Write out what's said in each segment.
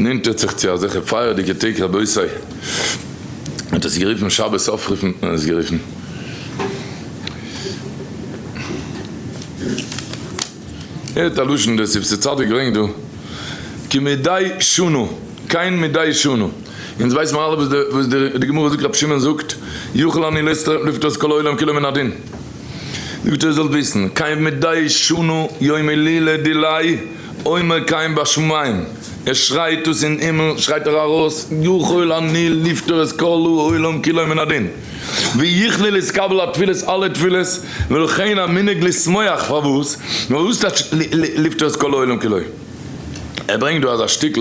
נענטערט זיך צו אזעלכע פייערדיגע טעג רבותי, האט עס גערופן שבת אויפרופן האט מען עס גערופן. הערט א לשון דער שפתי צדיק ברענגט דא, כי מדי שנה, כן מדי שנה, אונז ווייסן מיר אלע וואס די גמרא זאגט רבי שמעון זאגט, יכול אני לפטור את כל העולם כולו מן הדין. זאגט ער זאלט וויסן, כן מדי שנה יום הילולא דיליה אומר כן בשמים, ער שרייט דאס אין הימל, שרייט ער ארויס, יכול אני לפטור את כל העולם כולו מן הדין, ויכלו להתקבל התפילות אלע תפילות, ולכן המנהג לשמוח, פארוואס? וואס טייטש לפטור את כל העולם כולו? ער ברענגט דא אזא שטיקל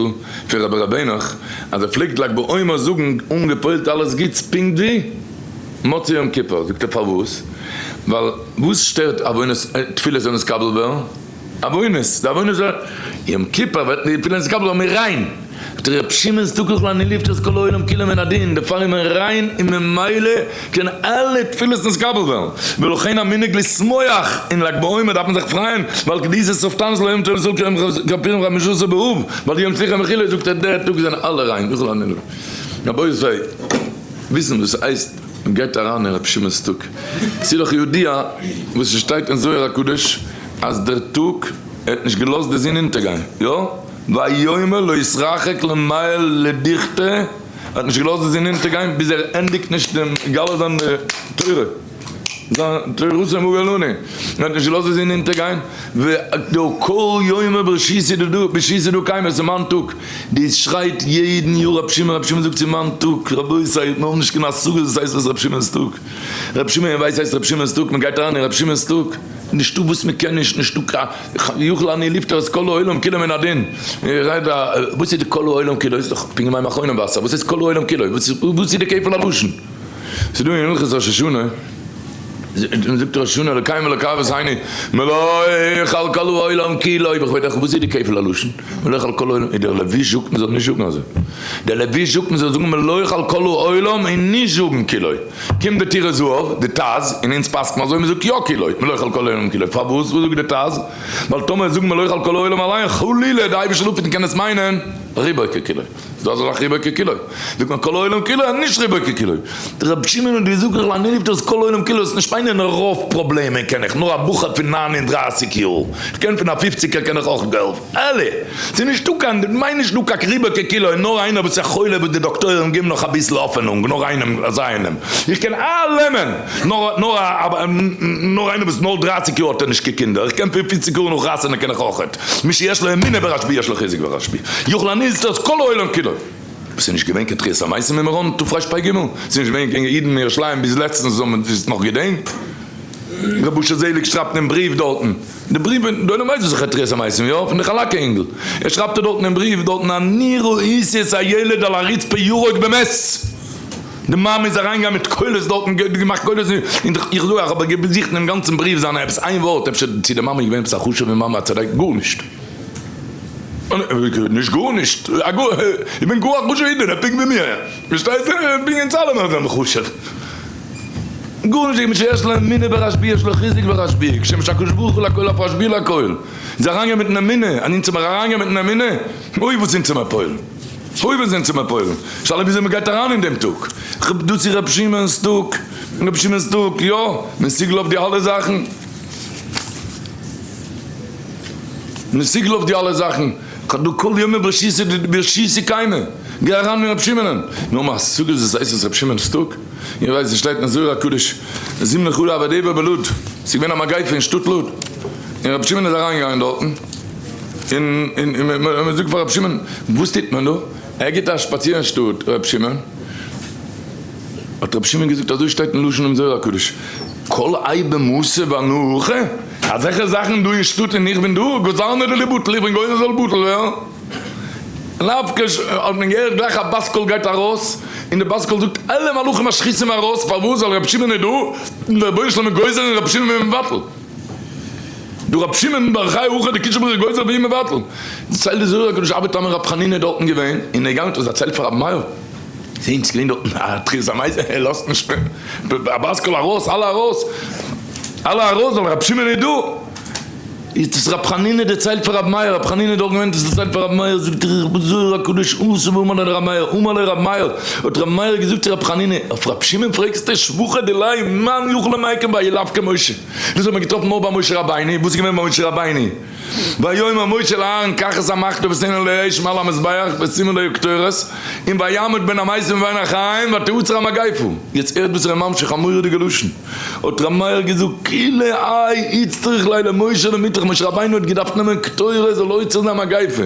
פון רבי ר' העניך אז ער פלעגט לג בעומר זאגן אנגעפועלט אלעס גוטס פונקט ווי מוצאי יום כיפור, זאגט ער פארוואס? ווייל וואס שטערט עוונות תפילות זאל נתקבל ווערן? עוונות, די עוונות זאל יום כיפור וועט די תפילה נתקבל ווערן מיר ריין, זאגט ער ר' שמעון צדקה כל אני לפטור את כל העולם כולו מן הדין, דערפאר איז מען ריין און ממילא קען אלע תפילות נתקבל ווערן, ולכן המנהג לשמוח אין לג בעומר דארף מען זיך פרייען, ווייל קדושת סוף תענית לא יום טוב ישראל כיום כיפורים חמשה עשר באב, ווייל יום סליחה ומחילה זאגט ער דער טאג זענען אלע ריין, יכול אני רבותי וויסן וואס הייסט מען גייט אריין אין רבי שמעון'ס טאג, ס'איז דאך ידוע וואס ס'שטייט אין זוהר הקדוש אז דער טאג ער האט נישט געלאזט די זון אונטערגיין, יא? ויאמר לא יתרחק למעל לדיכטא. ער האט נישט געלאזט די זון אונטערגיין ביז ער ענדיגט נישט דעם מגלה זיין די תורה, זיין תורתו מגל לנו, ער האט נישט געלאזט די זון אונטערגיין, ודא כל יומא ברשותי דדא ברשותי דא קיימא, עס איז מיין טאג, דאס שרייט יעדן יאר רבי שמעון, רבי שמעון זאגט ס'איז מיין טאג, רבותי מיר האבן נישט קיין השגה וואס הייסט דאס רבי שמעון'ס טאג, רבי שמעון ווייסט הייסט רבי שמעון'ס טאג, מען גייט אריין אין רבי שמעון'ס טאג, נישטא וואס מען קען נישט, נישטא קיין. יכול אני לפטור את כל העולם כולו מן הדין, וואס איז די כל העולם כולו? איז דאך פונקט מים אחרונים וואסער, וואס איז כל העולם כולו? וואס איז די כפל הלשון? ס'איז דא אין הלכות ראש השנה, זאגט ראש השנה אלוקינו ואלוקי אבותינו מלוך על כל העולם כולו, וואס איז די כפל הלשון? מלוך על כל העולם, איז דער לבוש זאגט מ'זאל נישט זאגן אזוי, דער לבוש זאגט מ'זאל זאגן מלוך על כל העולם און נישט זאגן כולו. קומט די טורי זהב, די טז, און אונז פסק'ן אזוי, מ'זאגט יא כולו, מלוך על כל העולם כולו, פארוואס? וואס זאגט די טז? ווייל טאמער זאגן מלוך על כל העולם אליין, חלילה, די אייבערשטער זאל אפהיטן קען עס מיינען רובו ככולו, איז דא אזא זאך רובו ככולו? זאגט מען כל העולם כולו און נישט רובו ככולו. דער רבי שמעון האט געזאגט איך ליין נישט דאס כל העולם כולו, עס נישט מיינען רוב פראבלעמען קען איך, נאר א בחור פון 39 יאר, איך קען פון א פופציגער קען איך אויך געהעלפן. אלע! ס'איז נישטא קיין, מיין נישט דא קיין רובו ככולו, נאר איינער וואס איז א חולה וואס די דאקטוירים גיבן נאך אביסל האפענונג, נאר איינעם אזא איינעם, איך קען אלעמען, נאר נאר א נאר איינער וואס נאר דרייסיג יאר האט ער נישט קיין קינדער, איך קען פון פופציג יאר נאך חתונה קען איך אויכעט, מי שיש לו אמונה ברשבי יש לו חיזוק ברשבי, יכול אני לסתור את כל העולם כולו. ס'איז נישט געווען קיין תחיית המתים אין מירון תרפ"ג, ס'איז נישט געווען קיין אידן אין ירושלים ביז לעצטנס וואס האבן עס נאך געדענקט, ר' אשר זעליג שרייבט אין בריוו דארטן. די בריוו פון די עולם ווייסט וואס איך רעד תחיית המתים יא? פון די חלאקה אינגל. ער שרייבט ער דארטן אין בריוו דארטן אני ראיתי את הילד על הרצפה ירוק במת. די מאמע איז אריינגעגאנגען מיט קולות דארטן געמאכט קולות און איך זאג אייך האב איך געזוכט אינעם גאנצן בריוו זיינע עפעס איין ווארט אפשר צו די מאמע איז געווען עפעס א חשובע מאמע א צדיק גארנישט. נישט גארנישט. איך בין גאר א חשובע אידענע פונקט ווי מיר. פארשטייסט? פונקט אונז אלעמען זענען חשוב. גארנישט מי שיש לו אמונה ברשבי יש לו חיזוק ברשבי, כשם שהקדוש ברוך הוא לכל אף רשבי לכל, איז אריינגיין מיטן אמונה, און אונז זעמער אריינגיין מיטן אמונה, אוי וואס אונז זעמער פועל'ן, אוי וואס אונז זעמער פועל'ן, שאלה וויאזוי מ'גייט אריין אין דעם טאג, דאס איז ר' שמעון'ס טאג, ר' שמעון'ס טאג, יא, מסוגל אויף די אלע זאכן, מסוגל אויף די אלע זאכן. כ'האב דא כל יומא ברשיתי קיימא, גיי אריין אין רב שמעונ'ען, נו מה סוגיא זו ס'הייסט עס רב שמעון'ס טאג? איר ווייסט עס שטייט אין זוהר הקדוש זימנא חדא הוה דבר בלוד, ס'איז געווען א מגיפה אין שטאט לוד, און רב שמעון איז אריין געגאנגען דארטן, און און מען זאגט פאר רב שמעון וואס טוט מען דא? ער גיבט א שפאציר אין שטאט רב שמעון, האט רב שמעון געזאגט אזוי שטייט אין לשון דעם זוהר הקדוש, כל האי במתא ואנא הכא, אזעלכע זאכן דא אין שטאט און איך בין דא, גזרנא דליבטל, איך בין גוזר זאל בטל ווערן. נפקא האט מען געהערט גלייך א בת קול גייט ארויס, און די בת קול זאגט אלע מלאכים משחיתים ארויס, פארוואס ווייל רבי שמעון איז דא, און דער רבונו של עולם איז גוזר און רבי שמעון איז מבטל. דא רבי שמעון בר חי הכא דקודשא בריך הוא גוזר והוא מבטל. דערציילט די זוהר הקדוש אבא תמר רבי חנינא איז דארטן געווען, און ער געגאנגען האט עס דערציילט פאר רבי מאיר. זעהן ס'געווען דארטן א תחיית המתים, ער לאזט נישט א בת קול ארויס, אלע ארויס, אלע ארויס ווייל רבי שמעון איז דא. איז דאס רב חנינא דערציילט פאר רב מאיר, רב חנינא איז דארט געווען, דאס דערציילט פאר רב מאיר, זאגט ער איך בין זוהר הקדוש אסור ואמר ליה לרב מאיר, אמר ליה רב מאיר, האט רב מאיר געזאגט צו רב חנינא, אויף רב שמעון פרעגסטו, שבחא דיליה מאן יכול למייקם ביה לאו כמשה, דאס האט מען געטראפן נאר ביי משה רבינו, וואס איז געווען ביי משה רבינו? ויאמר משה לאהרן קח את המחתה ותן עליה אש מעל המזבח ושים עליה קטורת, און ויעמוד בין המתים ובין החיים ותעצר המגיפה. יעצט הערט וואס ער איז ממשיך, א מורא'דיגע לשון. האט ר' מאיר געזאגט, כולי האי איצטריך ליה למשה למיטרח, משה רבינו האט געדארפט נעמען קטורת זאל עוצר זיין מגיפה,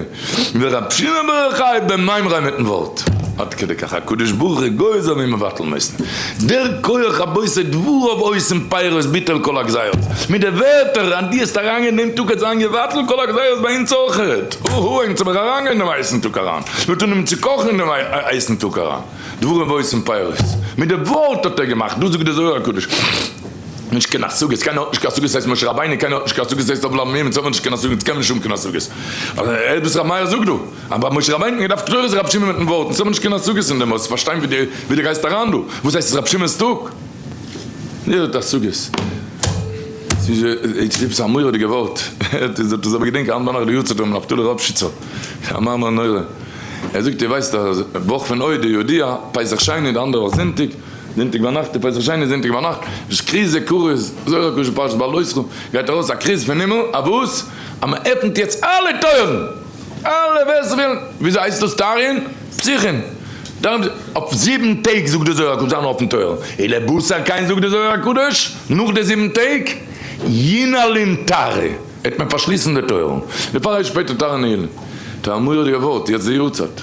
ור' שמעון בר יוחאי במימריה מיטן ווארט, עד כדי כך הקדוש ברוך הוא גוזר ומבטל מותן, דער כח רבותי דבריו עושים פירות ביטל כל הגזירות, מיט די ווערטער אז דו העסט אריינגיין דעם טאג העט זיין געבטל כל הגזירות ביי אונז אויכעט, אהא אונז האב מיר אריינגיין דעם הייסן טאג אריין, מ'וועט אנהויבן צו קאכן אין דעם הייסן טאג אריין. דבריו עושים פירות, מיט די ווארט האט ער געמאכט, דאס זאגט די זוהר הקדוש, נישט קיין השגות, קיינער האט נישט קיין השגות ס'הייסט משה רבינו, קיינער האט נישט קיין השגות ס'הייסט אברהם אבינו, אונז האבן נישט קיין השגות, אונז קען מען נישט האבן קיין השגות, אבער הערט וואס רבי מאיר זאגט דא, אז ביי משה רבינו האט מען געדארפט קטורת רבי שמעון מיטן ווארט, אונז האבן נישט קיין השגות אין דעם וואס פארשטיין ווי דו גייסט אריין דא, וואס הייסט עס רבי שמעון'ס טאג? ווער האט השגות? ס'איז עפעס א מורא'דיגע ווארט, הערט איר זאלט עס אבער געדענקען, היינט ביינאכט די יארצייט רבי נפתלי ראפשיצער, א מאמר נורא. ער זאגט איר ווייסט אז וואך פון אודה יודיע, פסח שני די אנדערע וואך זונטאג, זונטאג ביינאכט איז פסח שני זונטאג ביינאכט איז כרוז כרוז, זוהר הקדוש פרשת בהעלותך, גייט ארויס א כרוז פון הימל א וואס? אז מען עפנט יעצט אלע טויערן, אלע ווער ס'וויל, וויאזוי הייסט דאס תרין? פתיחין, אויף זיבן טעג זאגט די זוהר הקדוש זיין אפן טויערן, ולבשר כן זאגט די זוהר הקדוש נאך די זיבן טעג ינעלון תרא. העט מען פארשליסן די טויערן. דערפאר הייסט שפעטער תרא נעילה. טא א מורא'דיגע ווארט, יעצט די יארצייט.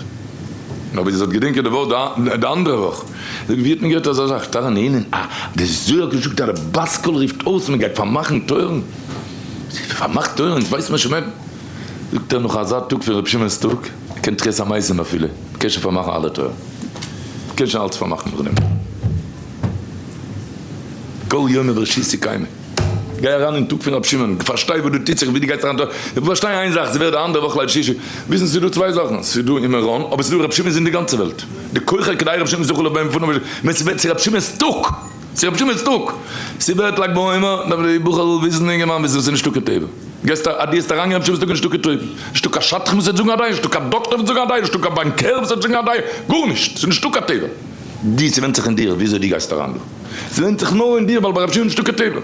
אבער איר זאלט געדענקען די ווארט די אנדערע וואך. זאג ווי האט מען געהערט אזא זאך תרא נעילה? אה, די זוהר האט געזאגט אז די בת קול רופט אויס מען גייט פארמאכן טויערן. פארמאכט טויערן? אונז ווייסט מען שוין. זאגט ער נאך אזא טאג פון ר' שמעון'ס טאג, קען תחיית המתים אפילו, מ'קען שוין פארמאכן אלע טויערן. מ'קען שוין אלץ פארמאכן נאכדעם. כל יומא ברשותי קיימא. גיי אריין אין טאג פון רבי שמעון, פארשטיי וואס דא טוט זיך, ווי דו גייסט אריין דא, איך פארשטיי איין זאך, ס'ווערט די אנדערע וואך ליל שישי, וויסן ס'איז דא צוויי זאכן, ס'איז דא אין מירון, אבער ס'איז דא רבי שמעון איז אין די גאנצע וועלט, די כוחי כדאי רבי שמעון זכור לבן פון ווען ס'ווערט צו רבי שמעון'ס טאג, צו רבי שמעון'ס טאג, ס'ווערט לג בעומר, דארף די בחור'ל וויסן אינגערמאן וויסן ס'איז נישטא קיין טבע, גייסט אז דו העסט אריינגיין רבי שמעון'ס טאג איז נישטא קיין טבע, נישטא קיין שדכן וואס וועט זאגן א דיין, נישטא קיין דאקטער וואס וועט זאגן א דיין, נישטא קיין banker וואס וועט זאגן א דיין, גארנישט, ס'איז נישטא קיין טבע, די ס'ווענדט זיך אין דיר וויאזוי דו גייסט אריין דא. ס'ווענדט זיך נאר אין דיר ווייל ביי רב שמעון נישטא קיין טבע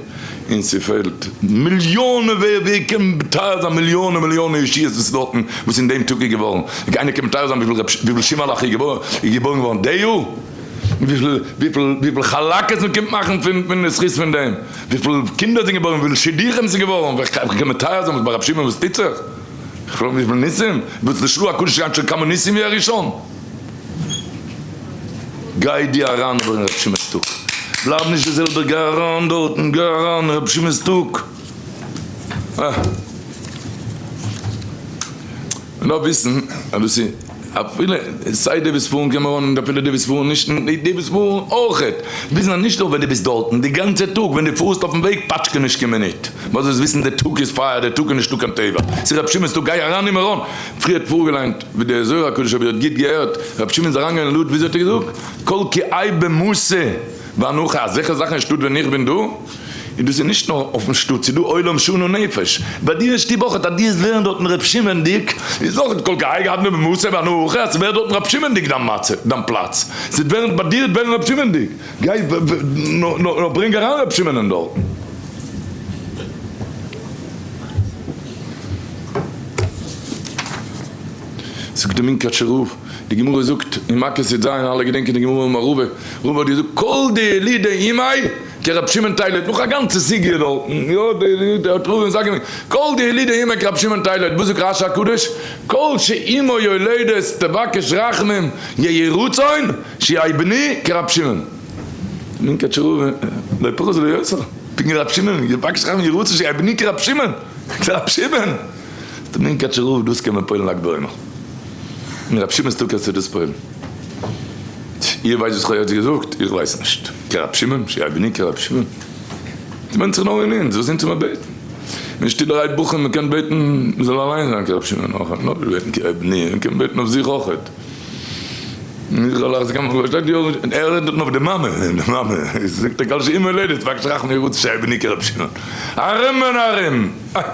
און ס'פעלט מיליאנען ווער ווער קען מתאר זיין מיליאנען מיליאנען ישועות וואס איז דארטן וואס אין דעם טאג איז געווארן איינער קען מתאר זיין וויפיל וויפיל שימעלעך איז געבוירן איז געבוירן געווארן די יאר וויפיל וויפיל וויפיל חאלאקעס מען קען מאכן פון פון די זכות פון דעם וויפיל קינדער זענען געבוירן וויפיל שידוכים ס'איז געווארן ווער קען מתאר זיין וואס ביי רב שמעון וואס טוט זיך וויפיל ניסים וואס די של"ה הקדוש גייט שוין כמה ניסים ווי הראשון. גיי דו אריין אבער אין רב שמעון'ס טאג, בלייב נישט די זעלבע, גיי אריין דארטן, גיי אריין אין רב שמעון'ס טאג. אה. מען דארף וויסן אז דאס איז אפילו סיי די וואס פארן קיין מירון און אפילו די וואס פארן נישט, און די וואס פארן אויכעט, וויסן אז נישט נאר ווען דו ביסט דארטן, די גאנצע טאג ווען דו פארסט אויפן וועג פאטשקע נישט קיין מינוט, ווייל זאלסט וויסן די טאג איז פייער, די טאג איז נישטא קיין טבע, ס'איז רב שמעון'ס טאג, גיי אריין אין מירון. פריער האט פארגעליינט ווי דער זוהר הקדוש אויב איר האט גוט געהערט, רבי שמעון איז אריינגעגאנגען אין לוד וויאזוי האט ער געזאגט? כל כי אי במסע ואנוכי אזעלכע זאכן אין שטאט ווען איך בין דא, און דאס איז נישט נאר אויפן שטאט ס'איז דא עולם שנה נפש, ביי דיר אין שטוב אויך אז דו וועסט ווערן דארטן רבי שמעון'דיג, איז אויך כל כי אי גדנא במסע ואנוכי אז ס'ווערט דארטן רבי שמעון'דיג דיין מצב דיין פלאץ, ס'וועט ווערן ביי דיר וועט ווערן רבי שמעון'דיג, גיי נאר ברענג אריין רבי שמעון'ען דארטן. זאגט די מונקאטשער רב, די גמרא זאגט אין מכות י"ז, אלע געדענקען די גמרא אמר רבא, רבא האט געזאגט כל דילידי אמאי כרב שמעון תיילעט, נאך א גאנצע סוגיא דארטן, יא, די האט רבא מסכם געווען, כל דילידי אמאי כרב שמעון תיילעט, וואס זאגט רש"י הקדוש, כל שאמו יולדת תבקש רחמים יהי רצון שיהא בני כרב שמעון. מונקאטשער רב, לא פחות ולא יותר, פונקט ווי רב שמעון, יבקש רחמים יהי רצון שיהא בני כרב שמעון. רב שמעון! די מונקאטשער רב דאס קען מען פועל'ן לג בעומר. אין רב שמעון'ס טאג קענסטו דאס פועל'ן. איר ווייסט וואס כ'האב יעצט געזאגט? איך ווייס נישט. כרב שמעון? שיהא בני כרב שמעון? ס'ווענדט זיך נאר אין אונז, וואס אונז מיר בעטן. מיר שטילערהייט בחורים, מ'קען בעטן מ'זאל אליין זיין כרב שמעון אויך, נאר נישט בעטן כרב בני, מ'קען בעטן אויף זיך אויכעט. ער רעדט דארטן אויף די מאמע, די מאמע זאגט ער כל שאמו יולדת תבקש רחמים יהי רצון שיהא בני כרב שמעון, ארום און ארום, איי.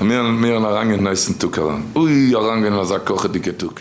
מיר אריינגיין אין הייסן טאג אריין, אוי אריינגיין אין אזא קאכעדיגע טאג.